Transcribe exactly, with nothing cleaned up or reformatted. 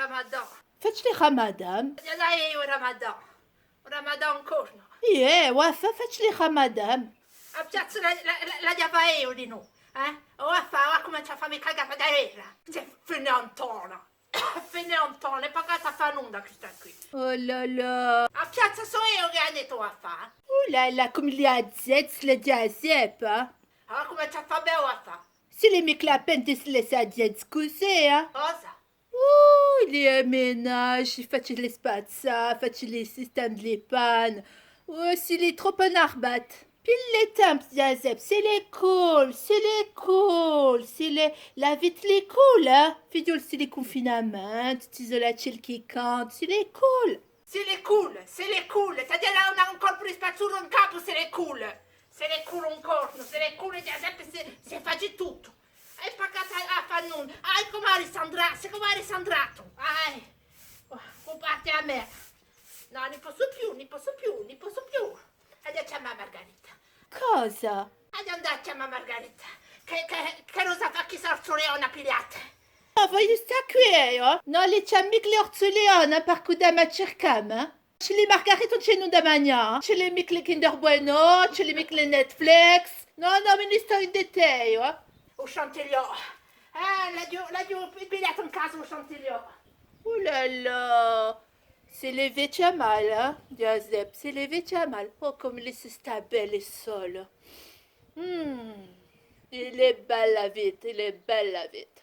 Ramadan. Facili Ramadan. Ghjà l'hà eiu Ramadan. Ramadan un cornu. Iè, o affà, facili Ramadan. A piazza la, la, la, l'aghju da fà eiu dinù, eh? O affà, o à cumincià à fà mi cacà da terra. Sì, faineantona. Faineantona, hè pagata à fà nunda questa quì. Oh là là. A piazza sò eiu chì aghju da fà. Oh là là, cum'ellu hè azzezzu, Ghjaseppa. Allora cumincia à fà bè o à fà. S'ellu hè micca l'appendice, laissi azzezzu cusì, eh? Cosa? Uh, li aménage, facili spazzà, facili sistema di panne. Oh, s'ellu hè troppu inarbatu. Piglia u tempu, Ghjaseppa, c'est l'école, c'est l'école, c'est le, la vita l'école, eh? Figliolu, c'est le confinamento, tutti i so lacci chì cantanu, c'est l'école. C'est l'école, c'est l'école, t'aghju da dà un colpu di spazzullu in capu, c'est l'école. C'est l'école un cornu, c'est l'école, Ghjaseppa, si, si face tuttu. Hè pagata à fà nunda. Ah, eccu, cum'hà rissandratu, eccu, cum'hà rissandratu. Ah, eh. Oh, cumparti à mè. Nò, ùn ni possu più, ùn ni possu più, ùn ni possu più. Aghju da chjamà Margarita. Cosa? Aghju da andà à chjamà Margarita. Chì, chì, chì cosa fà chì sta orsuleona pigliata? Nò, vogliu stà quì eiu. Nò, li chjami micca l'orsuleona, eh, parchì da m'accircà, eh. Ci hè Margarita, ùn ci hè nunda da magnà. Ci hè micca li Kinder Bueno, ci hè micca li Netflix. Nò, nò, mi ni stò ind'è tè, eh. U chantilly. Eh, l'aghju, l'aghju pigliatu in casa u chantilly. Oh là là. C'est le vechju male, eh, Ghjaseppa, c'est le vechju male. Oh, cum'ellu si stà bellu solu. Mm. Ellu hè bella vita, ellu hè bella vita.